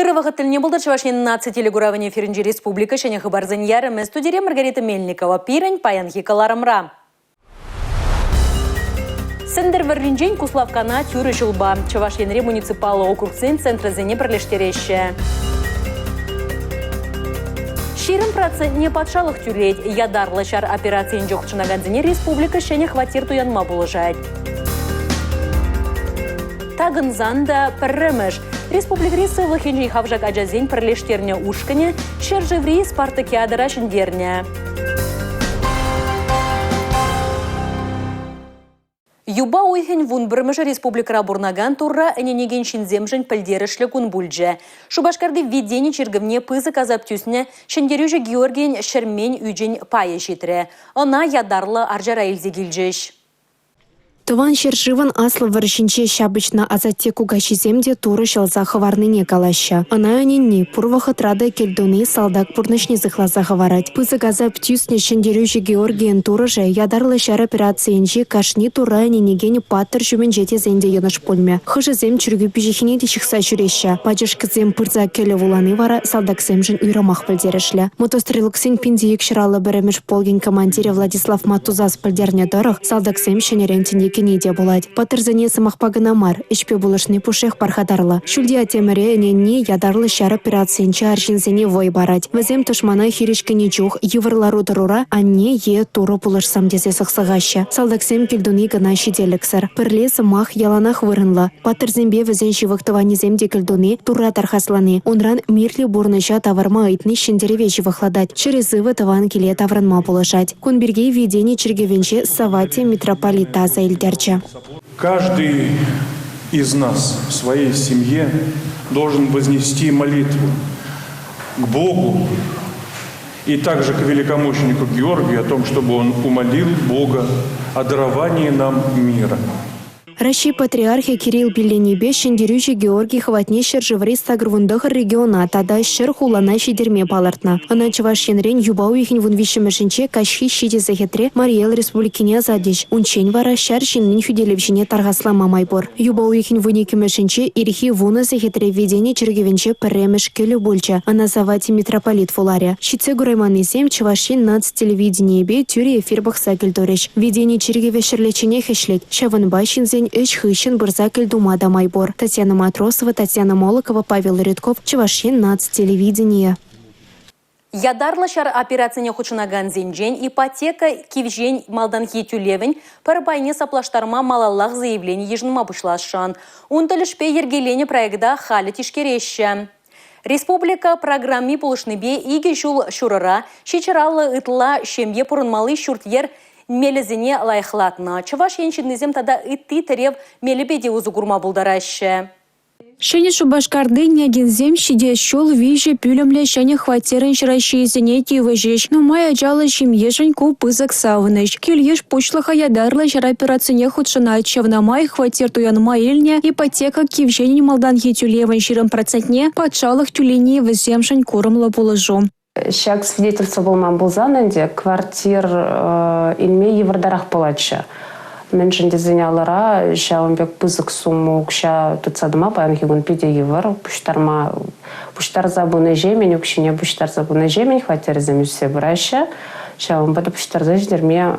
Ырӑ вӑхӑт тӗлне пултӑр Чӑваш Ен наци телекуравӗн эфирӗнчи республика ҫӗнӗ хыпарсен ярӑмӗ. Студире Маргарита Мельникова. Пирӗн паянхи кӑларӑмра. Сӗнтӗрвӑрринчен Куславккана тӳрӗ ҫулпа Чӑваш Енри муниципаллӑ округсен центрӗсене пӗрлештереҫҫӗ. 20 процентне патшалӑх тӳлет. Ятарлӑ ҫар операцийӗнче хутшӑнакансене республика ҫӗнӗ хваттер туянма пулӑшать. Такӑнсан та пӗрремӗш. Республикӑри сывлӑх енчен хавшак ачасен пӗрлештернӗ ушкӑнӗ ҫӗршыври спартакиадӑра ҫӗнтернӗ. Юпа уйӑхӗн 11-мӗшӗ республикӑра пурӑнакан Турра ӗненекен ҫынсемшӗн пӗлтерӗшлӗ кун пулчӗ. Шупашкарти Введени чиркӗвне пысӑк асап тӳснӗ ҫӗнтерӳҫӗ Георгийӗн ҫӗрмен ӳчӗн пайӗ ҫитрӗ. Ӑна ятарлӑ арчара илсе килчӗҫ. Тӑван ҫӗршывӑн Аслӑ вӑрҫинче ҫапӑҫнӑ асатте-кукаҫисем те Турӑ ҫӑлса хӑварнине калаҫҫӗ. Ӑна ӗненни, пур вӑхӑтра та кӗл туни салтак пурнӑҫне сыхласа хӑварать. Пысӑк асап тӳснӗ ҫӗнтерӳҫӗ Георгийӗн турӑшӗ ятарлӑ ҫар операцийӗнчи кашни Турра ӗненекен паттӑр ҫумӗнче тесен те йӑнӑш пулмӗ. Хӑшӗсем чиркӳ пиҫиххине те ҫыхса ҫӳреҫҫӗ. Пачӑшкӑсем пырса кӗлӗ вулани вара салтаксемшӗн уйрӑмах пӗлтерӗшлӗ. Мотострелоксен 1251-мӗш полкӗн командирӗ Владислав Матузас пӗлтернӗ тӑрӑх, салтаксем ҫӗнӗрен тӗне кӗни те пулать. Паттӑрсене сӑмахпа кӑна мар, ӗҫпе пулӑшни пушшех пархатарлӑ. Ҫӳлти аттемӗре ӗненни ятарлӑ ҫар операцийӗнче арҫынсене вӑй парать. Вӗсем тӑшмана хирӗҫ кӗнӗ чух йывӑр лару-тӑрура анне е Турӑ пулӑшсам тесе сӑхсӑхаҫҫӗ. Салтаксем кӗлтуни кӑна ҫителӗксӗр. Пӗрле сӑмах яланах вырӑнлӑ. Паттӑрсемпе вӗсен ҫывӑх тӑванӗсем те кӗлтуни, Турра тархаслани, унран мирлӗ пурнӑҫа тавӑрма ыйтни ҫӗнтерӗве ҫывӑхлатать, чӗрӗ-сывӑ тӑван киле таврӑнма пулӑшать. Кун пирки Введени чиркӗвӗнче Савватий митрополит та аса илтерчӗ. Каждый из нас в своей семье должен вознести молитву к Богу и также к великомученику Георгию о том, чтобы он умолил Бога о даровании нам мира. Раҫҫей Патриархӗ Кирилл пилленипе ҫӗнтерӳҫӗ Георгий хӑватне ҫӗршыври 89 региона тата 100 хулана ҫитерме палӑртнӑ. Ӑна Чӑваш Енрен юпа уйӑхӗн 13-мӗшӗнче каҫхи ҫичӗ сехетре Мари Эл Республикине ӑсатӗҫ. Унччен вара ҫар ҫыннин хӳтӗлевҫине тархаслама май пур. Юпа уйӑхӗн 12-мӗшӗнче ирхи вунӑ сехетре Введени чиркӗвӗнче пӗрремӗш кӗлӗ пулчӗ. Ӑна Савватий митрополит вуларӗ. Ҫитсе курайманнисем Чӑваш Ен наци телевиденийӗпе тӳрӗ эфир пӑхса кӗлтурӗҫ. Введени чиркӗвӗ ҫӗрлечченех ӗҫлет. Ҫавӑнпа ҫынсен ӗҫ хыҫҫӑн пырса кӗлтума та май пур. Татьяна Матросова, Татьяна Молокова, Павел Редков, Чӑваш Ен наци телевиденийӗ. Ятарлӑ ҫар операцине хутшӑнакансенчен ипотека кивҫен малтанхи тӳлевӗн пӗр пайне саплаштарма малаллах заявлени йышӑнма пуҫласшӑн. Ун тӗлӗшпе йӗркеленӗ проекта халӗ тишкереҫҫӗ. Республика программи пулӑшнипе икӗ ҫул ҫурӑра ҫичӗраллӑ ытла ҫемье пурӑнмалли ҫурт-йӗр мелӗсене лайӑхлатнӑ. Чӑваш Ен ҫыннисем тата ытти тӗрев мелӗпе те усӑ курма пултараҫҫӗ. Ҫӗнӗ Шупашкарти Нягинсем ҫитес ҫул виҫӗ пӳлӗмлӗ ҫӗнӗ хваттерӗн ҫӑраҫҫийӗсене тивӗҫӗҫ. Нумай ачаллӑ ҫемьешӗн ку пысӑк савӑнӑҫ. Кил-йыш пуҫлӑхӗ ятарлӑ ҫар операцине хутшӑнать, ҫавна май хваттер туянма илнӗ ипотека кивҫенӗн малтанхи тӳлевӗн 20 процентне патшалӑх тӳлени вӗсемшӗн курӑмлӑ пулӑшу. Ҫак свидетельство пулман пулсан ӗнтӗ квартир илме йывӑртарах пулатчӗ. Мӗншӗн тесен алӑра ҫавӑн пек пысӑк сумма укҫа тытса тӑма паянхи кун питӗ йывӑр. Пуҫтарма пуҫтарса пынӑҫемӗн, укҫине пуҫтарса пынӑҫемӗн хваттерсем ӳссе пыраҫҫӗ. Ҫавӑнпа та пуҫтарса ҫитерме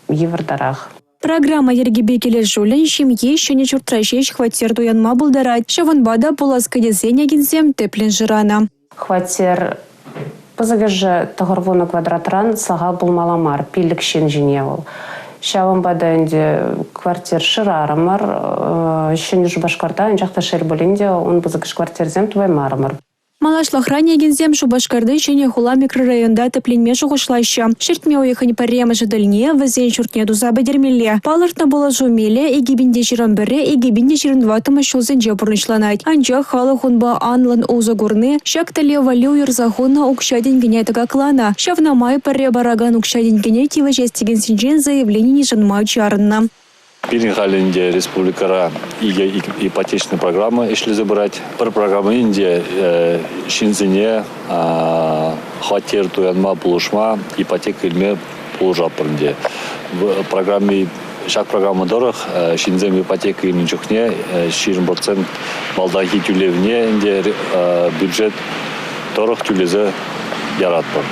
йывӑртарах. Программа йӗркипе килӗшӳллӗн ҫемье ҫӗнӗ ҫуртра ҫеҫ хваттер туянма пултарать. Ҫавӑнпа та пулас кӗтесен агентсем тӗплӗн шыранӑ. Хваттер пысӑкӑшӗ 90 квадратран сахал пулмалла мар, пилӗк ҫын ҫине вӑл. Ҫавӑнпа та ӗнтӗ квартир шырарӑмӑр Ҫӗнӗ Шупашкарта, анчах та шел пулин те ун пысӑкӑш квартирсем тупаймарӑмӑр. Малашлӑхра Некинсем Шупашкарти Ҫӗнӗ хула микрорайонта тӗпленме шухӑшлаҫҫӗ. Ҫӗртме уйӑхӗн пӗрремӗшӗ тӗлне вӗсен ҫуртне туса пӗтермелле. Палӑртнӑ пулӑшу мелӗ 2021-2024 ҫулсенче пурнӑҫланать. Анчах халӑх унпа анлӑн усӑ курни ҫак тӗллев валли уйӑрса хунӑ укҫа-тенкӗне тӑкакланӑ. Ҫавна май пӗрре паракан укҫа-тенкӗне тивӗҫес текенсенчен заявлени йышӑнма чарӑннӑ. Пирӗн халь ӗнтӗ республикӑра икӗ ипотечный программа ӗҫлесе пырать. Пӗр программа ӗнтӗ ҫынсене хваттер туянма пулӑшма, ипотека илме пулӑшатпӑр ӗнтӗ. Программи Ҫак программа тӑрӑх ҫынсем ипотека илнӗ чухне 20% малтанхи тӳлевне ӗнтӗ бюджет тӑрӑх тӳлесе яратпӑр.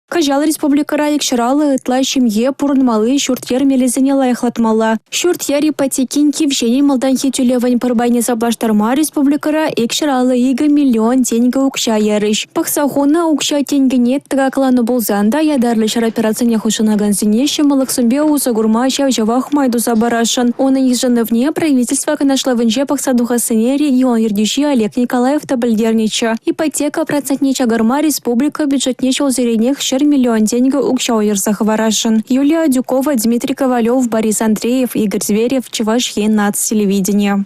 Кӑҫал республикӑра 250 ытла ҫемье пурӑнмалли ҫурт-йӗр мелӗсене лайӑхлатмалла. Ҫурт-йӗр ипотекин кивҫенӗн малтанхи тӳлевӗн пӗр пайне саплаштарма республикӑра 252 миллион тенкӗ укҫа ярӗҫ. Пӑхса хунӑ укҫа-тенкӗне тӑкакланӑ пулсан та ятарлӑ ҫар операцине хутшӑнакансене ҫӑмӑллӑхсемпе усӑ курма ҫав-ҫавах май туса парасшӑн. Унӑн йышӑнӑвне правительство канашлӑвӗнче пӑхса тухассине регион ертӳҫи Олег Николаев та пӗлтернӗччӗ. Ипотека процентне чакарма республика бюджетне ҫулсеренех 100 миллион тенкӗ укҫа уйӑрса хӑварасшӑн. Юлия Адюкова, Дмитрий Ковалев, Борис Андреев, Игорь Зверев, Чӑваш Ен наци телевиденийӗ.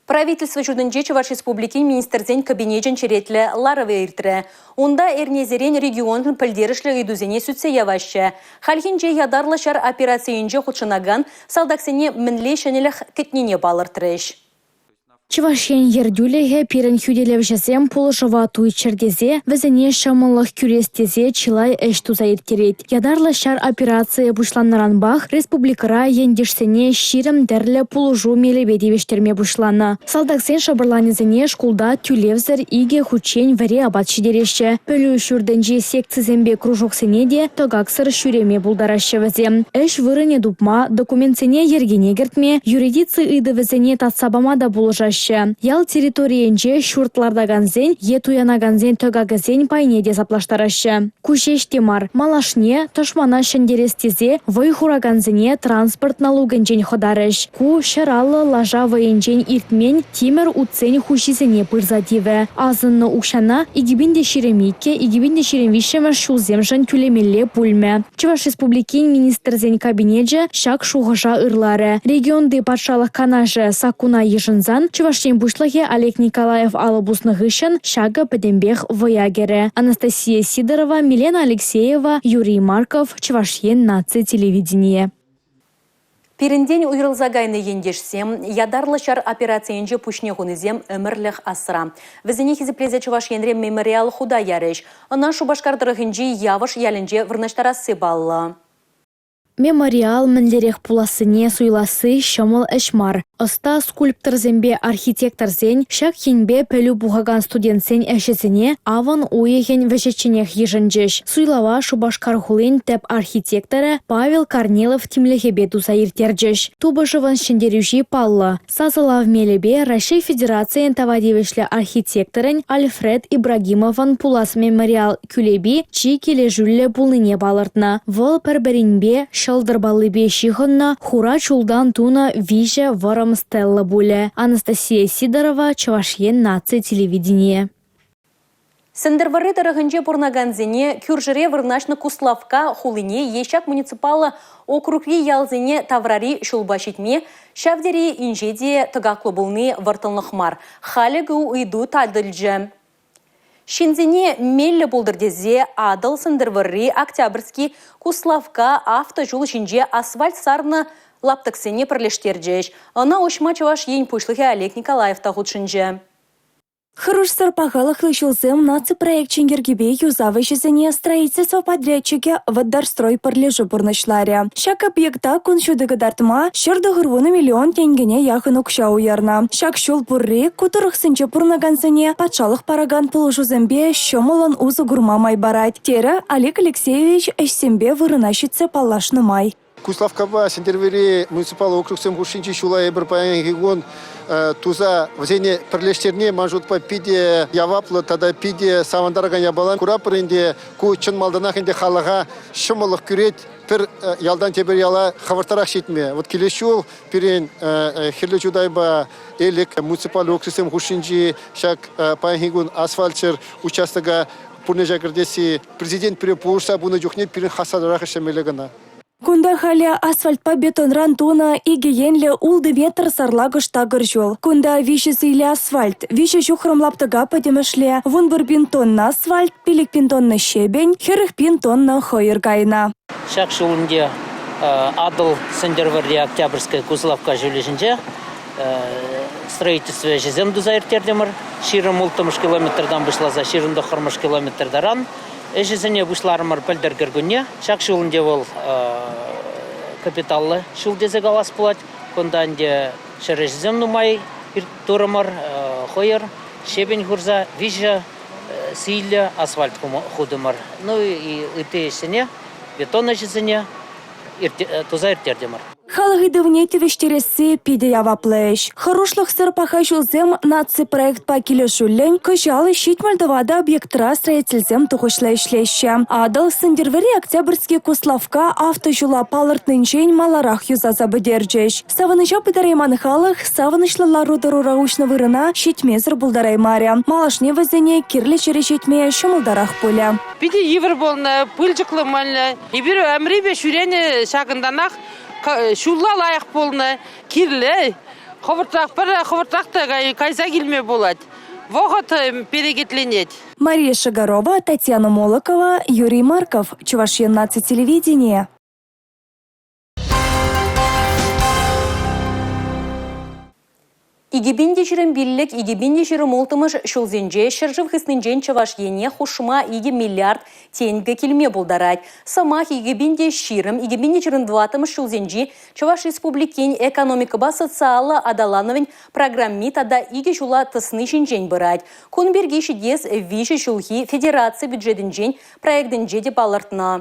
Правительство ҫуртӗнче Чӑваш Республикин Министрсен Кабинечӗн черетлӗ ларӑвӗ иртрӗ. Унта эрнесерен регионшӑн пӗлтерӗшлӗ ыйтусене сӳтсе яваҫҫӗ. Хальхинче ятарлӑ ҫар операцийӗнче хутшӑнакан салтаксене мӗнле ҫӗнӗлӗх кӗтнине палӑртрӗҫ. Чӑваш Ен ертӳлӗхӗ пирӗн хӳтӗлевҫӗсем пулӑшӑва туйччӑр тесе, вӗсене ҫӑмӑллӑх кӳрес тесе чылай ӗҫ туса ирттерет. Ятарлӑ ҫар операцийӗ пуҫланнӑранпах республикӑра ентешсене 20 тӗрлӗ пулӑшу мелӗпе тивӗҫтерме пуҫланӑ. Салтаксен шӑпӑрланӗсене шкулта тӳлевсӗр икӗ хутчен вӗри апат ҫитереҫҫӗ. Пӗлӳ ҫуртӗнчи секцисемпе кружоксене те тӑкаксӑр ҫӳреме пултараҫҫӗ вӗсем. Ӗҫ вырӑнӗ тупма, документсене йӗркене кӗртме, юридици ыйтӑвӗсене татса пама та пулӑшаҫҫӗ. Ял территорийӗнче ҫурт лартакансен е туянакансен тӑкакӗсен пайне те саплаштараҫҫӗ. Ку ҫеҫ те мар, малашне тӑшмана ҫӗнтерес тесе вӑй хуракансене транспорт налукӗнчен хӑтарӗҫ. Ку 150 лаша вӑйӗнчен иртмен тимӗр утсен хуҫисене пырса тивӗ. Асӑннӑ укҫана 2022-2023 ҫулсемшӗн тӳлемелле пулмӗ. Чӑваш Республикин Министрсен Кабинечӗ ҫак шухӑша ырларӗ. Регионти Патшалӑх Канашӗ саккуна йышӑнсан Чӑваш Ен Пуҫлӑхӗ Олег Николаев алӑ пуснӑ хыҫҫӑн ҫакӑ пӗтӗмпех вӑя кӗрӗ. Анастасия Сидорова, Милена Алексеева, Юрий Марков, Чӑваш Ен наци телевиденийӗ. Пирӗнтен уйрӑлса кайнӑ ентешсем, ятарлӑ ҫар операцийӗнче пуҫне хунисем ӗмӗрлӗх асра. Вӗсене хисеплесе Чӑваш Енре мемориал хута ярӗҫ. Ӑна Шупашкар тӑрӑхӗнчи Явӑш ялӗнче вырнаҫтарасси паллӑ. Мемориал мӗнлерех пулассине суйласси ҫӑмӑл ӗҫ мар. Ӑста скульпторсемпе архитекторсен, ҫак енпе пӗлӳ пухакан студентсен ӗҫӗсене авӑн уйӑхӗн вӗҫӗчченех йышӑнчӗҫ. Суйлава Шупашкар хулин тӗп архитекторӗ Павел Корнилов тимлӗхӗпе туса ирттерчӗҫ. Тупӑшӑвӑн ҫӗнтерӳҫи паллӑ. Сасӑлав мелӗпе Раҫҫей Федерацийӗн тава тивӗҫлӗ архитекторӗн Альфред Ибрагимовӑн пулас мемориал кӳлепи чи килӗшӳллӗ пулнине палӑртнӑ. Вӑл пӗр-пӗринпе ҫӑлтӑр паллипе ҫыхӑннӑ хура чултан тунӑ виҫӗ вӑрӑм стелла пулӗ. Анастасия Сидорова, Чӑваш Ен наци телевиденийӗ. Сӗнтӗрвӑрри тӑрӑхӗнче пурӑнакансене кӳршӗре вырнаҫнӑ Куславкка хулине е ҫак муниципаллӑ округри ялсене таврари ҫулпа ҫитме ҫав тери инҫе те тӑкаклӑ пулни вӑрттӑнлӑх мар. Халӗ ку ыйту татӑлчӗ. Ҫынсене меллӗ пултӑр тесе Атӑл, Сӗнтӗрвӑрри, Октябрьски, Куславкка автоҫул ҫинче асфальт сарнӑ лаптӑксене пӗрлештерчӗҫ. Ӑна уҫма Чӑваш Ен Пуҫлӑхӗ Олег Николаев та хутшӑнчӗ. Хӑрушсӑр пахалӑхлӑ ҫулсем наци проекчӗн йӗркипе юсав ӗҫӗсене строительство подрядчикӗ «Воддорстрой» пӗрлешӳ пурнӑҫларӗ. Ҫак объекта кун ҫути кӑтартма 190 миллион тенкӗне яхӑн укҫа уйӑрнӑ. Ҫак ҫул пурри ку тӑрӑхсенче пурӑнакансене патшалӑх паракан пулӑшусемпе ҫӑмӑллӑн усӑ курма май парать, терӗ Олег Алексеевич ӗҫсемпе вырӑна ҫитсе паллашнӑ май. Куславккапа Сӗнтӗрвӑрри муниципаллӑ округсем хушшинчи ҫула эпир паянхи кун туса вӗсене пӗрлештерни ман шутпа питӗ яваплӑ тата питӗ савӑнтаракан япала. Куратпӑр ӗнтӗ, ку чӑн малтанах ӗнтӗ халӑха ҫӑмӑллӑх кӳрет пӗр ялтан тепӗр яла хӑвӑртрах ҫитме. Вот килес ҫул пирӗн Хӗрлӗ Чутайпа Элӗк муниципаллӑ округсем хушшинчи ҫак паянхи кун асфальтсӑр участока пурнӑҫа кӗртесси президент пире пулӑшса пынӑ чухне пирӗн хастартарах ӗҫлемелле кӑна. Кунта халӗ асфальтпа бетонран тунӑ икӗ енлӗ ултӑ метр сарлакӑш такӑр ҫул. Кунта виҫӗ сийлӗ асфальт, виҫӗ ҫухрӑм лаптӑка пӗтӗмӗшле 11 пин тонна асфальт, 5 пин тонна щебень, 40 пин тонна хӑйӑр кайнӑ. Ҫак ҫул ӗнтӗ Атӑл Сӗнтӗрвӑрри Октябрьская Куславкка ҫулӗ ҫинче строительство ӗҫӗсем туса ирттертӗмӗр. 26 километртан пуҫласа 29 километр таран Ӗҫӗсене пуҫларӑмӑр пӗлтӗр кӗркунне. Ҫак ҫул ӗнтӗ вӑл. капиталлӑ ҫул тесе калас пулать. Кунта ӗнтӗ ҫӗрӗҫӗсем нумай турӑмӑр, хӑйӑр, щебень хурса 3 сийлӗ асфальт хутӑмӑр. Ну и ытти ӗҫсене, бетон ӗҫӗсене туса ирттертӗмӗр. Халӑх ыйтӑвне тивӗҫтересси питӗ яваплӑ ӗҫ. Хӑрушлӑхсӑр паха ҫулсем наци проектпа килӗшӳллӗн кӑҫал 74 объектра строительсем тухӑҫлӑ ӗҫлеҫҫӗ. Атӑл, Сӗнтӗрвӑрри, Октябрьски, Куславкка автоҫула палӑртнинчен маларах юсаса пӗтерчӗҫ. Савӑнӑҫа пытарайман халӑх савӑнӑҫлӑ лару-тӑрура уҫнӑ вырӑна ҫитмесӗр пултараймарӗ. Малашне вӗсене кирлӗ ҫӗре ҫитме ҫӑмӑлтарах пулӗ. Питӗ йывӑр пулнӑ, пылчӑклӑ мӑнлӑ. Эпир ӗмрипе ҫӳренӗ ҫакӑнтанах ҫулла лайӑх пулнӑ, кирлӗ. Хӑвӑртрах пӗр хӑвӑртрах та кайса килме пулать. Вӑхӑт перекетленет. Мария Шагарова, Татьяна Молокова, Юрий Марков, Чӑваш Ен наци телевиденийӗ. 2025 2026 ҫулсенче ҫӗршыв хыснинчен Чӑваш Ене хушма 2 миллиард тенкӗ килме пултарать. Сӑмах 2020 2024 ҫулсенчи Чӑваш Республикин экономикӑпа социаллӑ аталанӑвӗн программи тата икӗ ҫула тӑсни ҫинчен пырать. Кун пирки ҫитес виҫӗ ҫулхи федераци бюджетӗнчен проектӗнче те палӑртнӑ.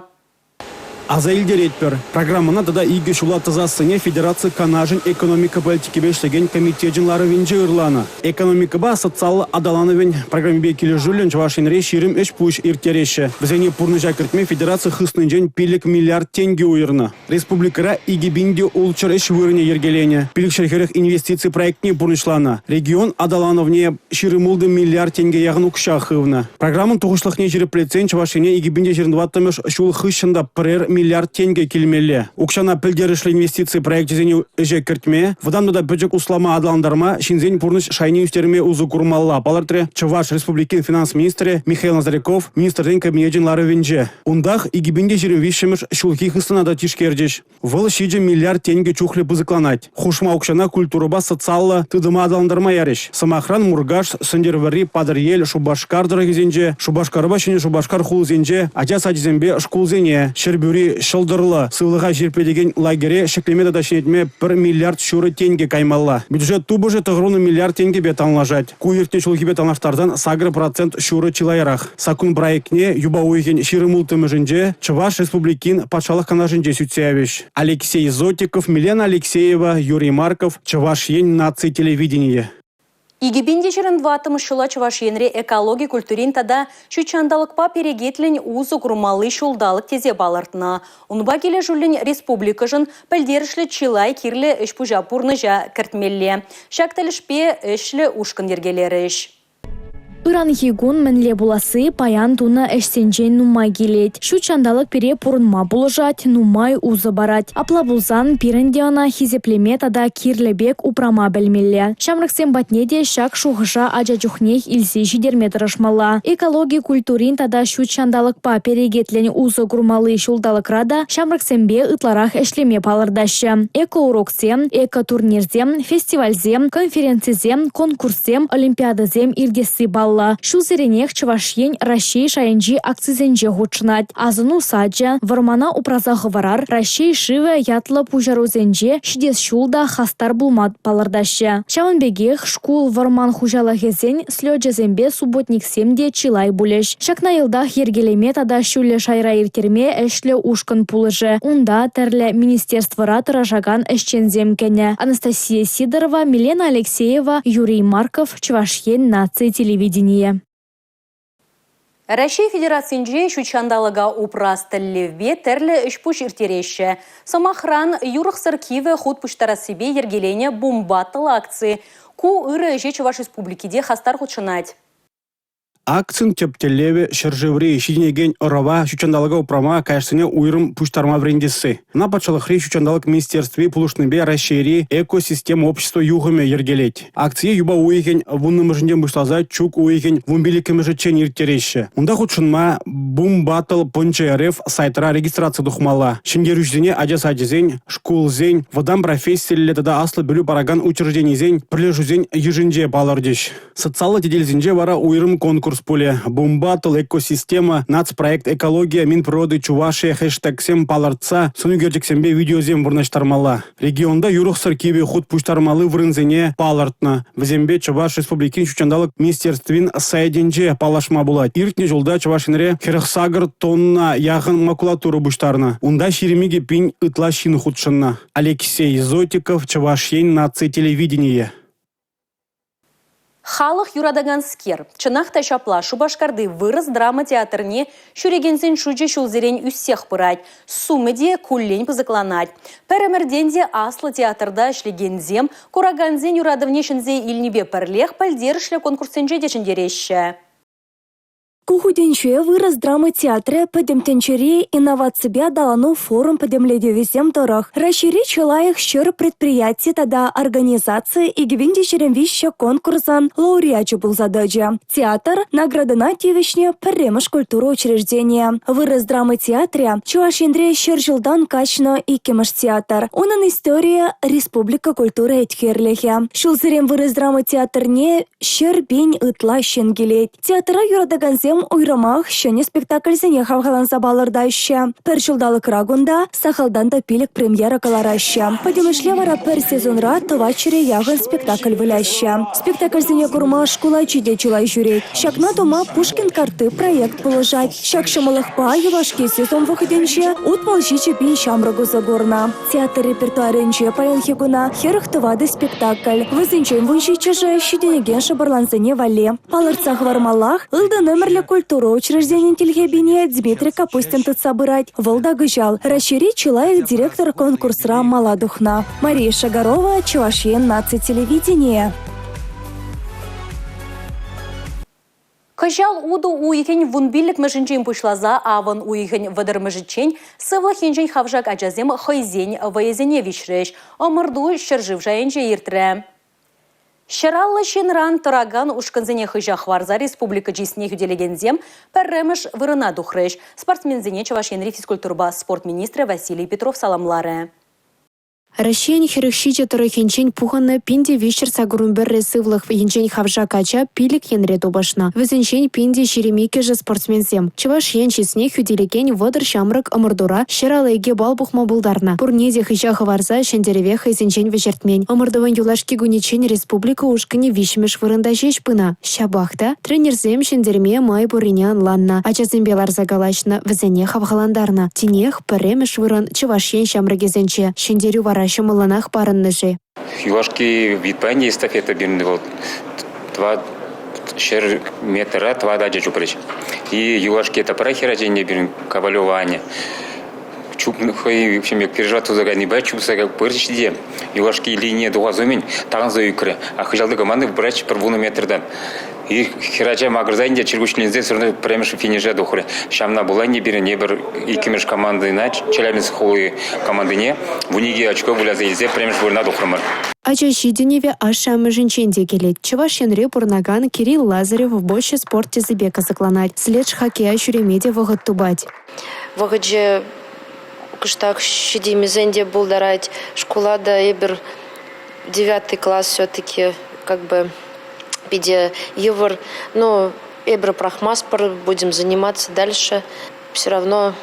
Аса илтеретпӗр, программӑна тата икӗ ҫула тӑсассине Федераци Канашӗн экономика политикипе ӗҫлекен комитечӗн ларӑвӗнче ырланӑ. Экономикӑпа социаллӑ аталанӑвӗн программипе килӗшӳллӗн Чӑваш Енре 20 ӗҫ-пуҫ ирттереҫҫӗ. Вӗсене пурнӑҫа кӗртме федераци хыснинчен 5 миллиард тенкӗ уйӑрнӑ. Республикӑра 2600 ӗҫ вырӑнӗ йӗркеленӗ, 540 инвестици проектне пурнӑҫланӑ. Регион аталанӑвне 26 миллиард тенке яхӑн укҫа хывнӑ. Программӑн тухӑҫлӑхне ҫирӗплетсен Чӑваш Ене 2024-мӗш ҫул хыҫҫӑн та пӗрер миллиард тенкӗ килмелле. Укҫана пӗлтерӗшлӗ инвестици проекчӗсене ӗҫе кӗртме, вӑтам тата пӗчӗк услама аталантарма, ҫынсен пурнӑҫ шайне ӳстерме усӑ курмалла, палӑртрӗ Чӑваш Республикин финанс министрӗ Михаил Ноздряков Министрсен Кабинечӗн ларӑвӗнче. Унтах 2023-мӗш ҫулхи хыснана та тишкерчӗҫ. Вӑл 7 миллиард тенкӗ чухлӗ пысӑкланать. Хушма укҫана культурӑпа социаллӑ тытӑма аталантарма ярӗҫ. Сӑмахран, Муркаш, Сӗнтӗрвӑрри, Патӑрьел, Шупашкар тӑрӑхӗсенче, Шупашкарпа Ҫӗнӗ Шупашкар хулисенче ача сачӗсемпе шкулсене, Ҫӗрпӳри Ҫӑлтӑрлӑ сывлӑха ҫирӗплетекен лагере ҫӗклеме тата ҫӗнетме 1 миллиард ҫурӑ тенкӗ каймалла. Бюджет тупӑшӗ 90 миллиард тенкӗпе танлашать. Ку иртнӗ ҫулхипе танлаштарсан 8% ҫурӑ чылайрах. Саккун проектне юпа уйӑхӗн 26-мӗшӗнче Чӑваш Республикин Патшалӑх Канашӗнче сӳтсе явӗҫ. Алексей Зотиков, Милена Алексеева, Юрий Марков, Чӑваш Ен наци телевиденийӗ. 2024 ҫула Чӑваш Енре экологи культурин тата ҫут ҫанталӑкпа перекетлӗн усӑ курмалли ҫулталӑк тесе палӑртнӑ. Унпа килӗшӳллӗн республикӑшӑн пӗлтерӗшлӗ чылай кирлӗ ӗҫ-пуҫа пурнӑҫа кӗртмелле. Ҫак тӗлӗшпе ӗҫлӗ ушкӑн йӗркелерӗҫ. Ыранхи кун мӗнле пуласси паян тунӑ ӗҫсенчен нумай килет. Ҫут ҫанталӑк пире пурӑнма пулӑшать, нумай усӑ парать. Апла пулсан пирӗн те ӑна хисеплеме тата кирлӗ пек упрама пӗлмелле. Ҫамрӑксем патне те ҫак шухӑша ача чухнех илсе ҫитерме тӑрӑшмалла. Экологи культурин тата ҫут ҫанталӑкпа перекетлӗн усӑ курмалли ҫулталӑкра та ҫамрӑксемпе ытларах ӗҫлеме палӑртаҫҫӗ. Экоуроксем, экотурнирсем, фестивальсем, конференцисем, конкурссем, олимпиадӑсем иртесси паллӑ. Ҫулсеренех Чӑваш Ен Раҫҫей шайӗнчи акцисенче хутшӑнать. Асӑну сачӗ, Вӑрмана упраса хӑварар, Раҫҫей шывӗ ятлӑ пуҫарусенче ҫитес ҫул та хастар пулма палӑртаҫҫӗ. Ҫавӑн пекех шкул вӑрман хуҫалӑхӗсен слечӗсемпе субботниксем те чылай пулӗҫ. Ҫакна йӑлтах йӗркелеме тата ҫӳллӗ шайра ирттерме ӗҫлӗ ушкӑн пулӑшӗ. Унта тӗрлӗ министерствӑра тӑрӑшакан ӗҫченсем кӗнӗ. Анастасия Сидорова, Милена Алексеева, Юрий Марков, Чӑваш Ен наци телевиденийӗ. Раҫҫей Федерацинче ҫут ҫанталӑка упрас тӗллевпе тӗрлӗ ӗҫ-пуҫ ирттереҫҫӗ. Сӑмахран, юрӑхсӑр кивӗ хут пуҫтарассипе йӗркеленӗ «Бумбаттл» акци. Ку ырӑ ӗҫе Чӑваш Республики те хастар хутшӑнать. Акцин тӗп тӗллевӗ – ҫӗршыври ҫитӗнекен ӑрӑва ҫут ҫанталӑка упрама, каяшсене уйрӑм пуҫтарма вӗрентесси. Ӑна патшалӑхри ҫут ҫанталӑк министерстви пулӑшнипе Раҫҫейри «Экосистема» общество юхӑмӗ йӗркелет. Акцие юпа уйӑхӗн 10-мӗшӗнчен пуҫласа чӳк уйӑхӗн 15-мӗшӗччен ирттереҫҫӗ. Унта хутшӑнма bumbattle.rf сайтра регистраци тухмалла. Ҫӗнтерӳҫӗсене ача сачӗсен, шкулсен, вӑтам профессиллӗ тата аслӑ пӗлӳ паракан учрежденисен, пӗрлешӳсен йышӗнче палӑртӗҫ. Социаллӑ тетелсенче вара уйрӑм конкурс. конкурс пулӗ. «Бумбатл», «Экосистема», «Нацпроект экология», «Минприроды Чувашии» хештегсем палӑртса сӑн ӳкерчӗксемпе видеосем вырнаҫтармалла. Регионта юрӑхсӑр кивӗ хут пуҫтармалли вырӑнсене палӑртнӑ. Вӗсемпе Чӑваш Республикин ҫут ҫанталӑк министерствин сайтӗнче паллашма пулать. Иртнӗ ҫулта Чӑваш Енре 48 тонна яхӑн макулатура пуҫтарнӑ. Унта 22 пин ытла ҫын хутшӑннӑ. Алексей Зотиков, Чӑваш Ен наци телевиденийӗ. Халӑх юратаканскер. Чӑнах та ҫапла, Шупашкарти вырӑс драма театрне ҫӳрекенсен шучӗ ҫулсерен ӳссех пырать. Сумӗ те куллен пысӑкланать. Пӗр ӗмӗртен те аслӑ театрта ӗҫлекенсем куракансен юратӑвне ҫӗнсе илнипе пӗрлех пӗлтерӗшлӗ конкурссенче те ҫӗнтереҫҫӗ. Ку хутӗнче вырӑс драма театрӗ Пӗтӗм тӗнчери инноваципе аталану форум пӗтӗмлетӗвӗсем тӑрӑх Раҫҫейри чи лайӑх 100 предприяти тата организаци 2023 конкурсӑн лауреачӗ пулса тӑчӗ. Театр наградӑна тивӗҫнӗ пӗрремӗш культура учрежденийӗ. Вырӑс драма театрӗ Чӑваш Енре 100 ҫултан каҫнӑ иккӗмӗш театр. Унӑн историйӗ – республика культура еткерлӗхӗ. Ҫулсерен вырӑс драма театрне 100 пин ытла ҫын килет. Театра юратакансем уйрӑмах ҫӗнӗ спектакльсене хавхаланса палӑртаҫҫӗ. Пӗр ҫулталӑкра кунта сахалтан та 5 премьера кӑлараҫҫӗ. Пӗтӗмӗшле вара пӗр сезонра 400 яхӑн спектакль выляҫҫӗ. Спектакльсене курма шкул ачи те чылай ҫӳрет. Ҫакна тума «Пушкин картти» проект пулӑшать. Ҫак ҫӑмӑллӑхпа юлашки сезон вӑхӑтӗнче 67 пин ҫамрӑк усӑ курнӑ. Театр репертуарӗнче паянхи куна 44 спектакль. Вӗсенчен 17-шӗ ҫитӗнекен шӑпӑрлансене валли. Палӑртса хӑвармаллах, ылтӑн ӗмӗрлӗ культура учрежденин тилхепине Дмитрий Капустин тытса пырать. Вӑл та кӑҫал Раҫҫейри чи лайӑх директор конкурсра мала тухнӑ. Мария Шагарова, Чӑваш Ен наци телевиденийӗ. Кӑҫал утӑ уйӑхӗн 15-мӗшӗнчен пуҫласа авӑн уйӑхӗн 30-мӗшӗччен сывлӑх енчен хавшак ачасем хӑйсен вӑйӗсене виҫрӗҫ. Ӑмӑрту ҫӗршыв шайӗнче иртрӗ. 150 ҫынран тӑракан ушкӑнсене хыҫа хӑварса республика чысне хӳтӗлекенсем пӗрремӗш вырӑна тухрӗҫ. Спортсменсене Чӑваш Енри физкультурӑпа спорт министрӗ Василий Петров саламларӗ. Раҫҫейӗн 47 тӑрӑхӗнчен пухӑннӑ 1381 сывлӑх енчен хавшак ача 5 енре тупӑшнӑ. Вӗсенчен 1022-шӗ спортсменсем. Чӑваш Ен чысне хӳтӗлекен 30 ҫамрӑк ӑмӑртура 152 балл пухма пултарнӑ. Пурне те хыҫа хӑварса ҫӗнтерӗве хӑйсенчен вӗҫертмен. Ӑмӑртӑвӑн юлашки кунӗччен республика ушкӑнӗ виҫҫӗмӗш вырӑнта ҫеҫ пынӑ. Ҫапах та тренерсем ҫӗнтерме май пуррине ӑнланнӑ, ачасемпе ларса калаҫнӑ, вӗсене хавхалантарнӑ. Тинех пӗрремӗш вырӑн Чӑваш Ен ҫамрӑкӗсенче. Ҫӗнтерӳ вара ҫӑмӑллӑнах парӑннӑ-ши? Юлашки видпа ӗнтӗ эстафета пирӗн вӑл 400 метра тӑватӑ ача чупрӗҫ. И юлашки этапра хӗрача ӗнтӗ пирӗн Ковалева Аня хӑй в общем, переживать туса кайнипе чупса пырчӗ те юлашки линие тухас умӗн такӑнса ӳкрӗ. А хыҫалти команда пырать пӗр вунӑ метртан. И хӗрача макӑрса ӗнтӗ чӗркуҫленсе все равно пӗрремӗш финише тухрӗ. Ҫавна пула ӗнтӗ пирӗн эпир иккӗмӗш командӑна Челябинск хули командине 12 очко выляса илсе пӗрремӗш вырӑна тухрӑмӑр. Ача ҫитӗнӗвӗ ашшӗ-амӑшӗнчен те килет. Чӑваш Енре пурӑнакан Кирилл Лазарев бочча спорт тӗсӗпе кӑсӑкланать. Следж-хоккея ҫӳреме те вӑхӑт тупать. Вӑхӑчӗ кӑштах ҫитеймесен те пултарать. Шкула та эпир девятый класс все-таки как бы питӗ йывӑр. Но эпир пӑрахмастпӑр, будем заниматься дальше. Все равно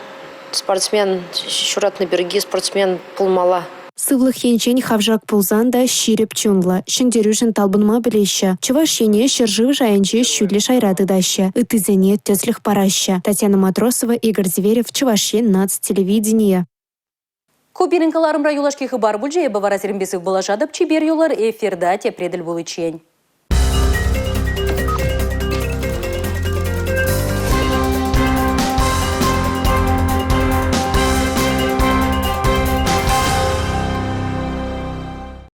спортсмен ҫуратнӑ пирки спортсмен пулмалла. Сывлӑх енчен хавшак пулсан та ҫирӗп чунлӑ, ҫӗнтерӳшӗн талпӑнма пӗлеҫҫӗ. Чӑваш Ене ҫӗршыв шайӗнче ҫӳллӗ шайра тытаҫҫӗ, ыттисене тӗслӗх параҫҫӗ. Татьяна Матросова, Игорь Зверев, Чӑваш Ен наци телевиденийӗ. Ку пирӗн кӑларӑмра юлашки хыпар пулчӗ. Эпӗ вара сирӗнпе сывпуллашатӑп. Чипер юлӑр, эфирта тепре тӗл пуличчен.